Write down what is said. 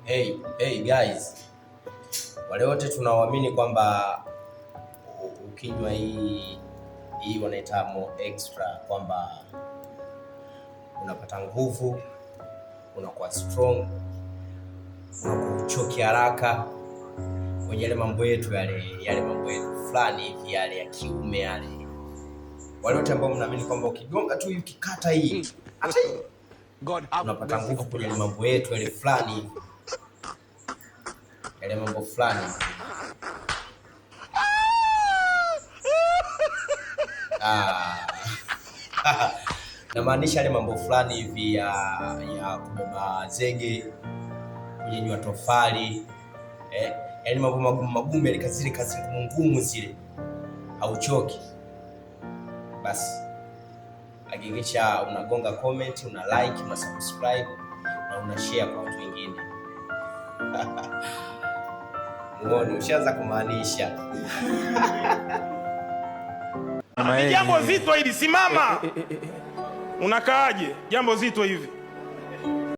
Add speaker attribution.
Speaker 1: Hey, hey guys, wale wote tunaoamini kwamba ukinywa hii hii wanaita Mo Extra kwamba unapata nguvu, unakuwa strong, unakuwa uchoki haraka kwenye yale mambo yetu yale yale mambo yetu fulani hivi yale ya kiume yale. Wale wote ambao mnaamini kwamba ukigonga tu ukikata hii hata hii unapata nguvu kwenye mambo yetu yale fulani hivi yale mambo fulani. Ah. Namaanisha yale mambo fulani hivi ya kubeba zege, kunyenyua tofali, eh, yaani mambo magumu magumu yale, kazi kazi ngumu ngumu zile, hauchoki. Basi hakikisha unagonga comment, una like, una subscribe na una share kwa watu wengine. Muone ushaanza kumaanisha.
Speaker 2: Ni jambo zito hili, simama. Unakaaje? Jambo zito hivi.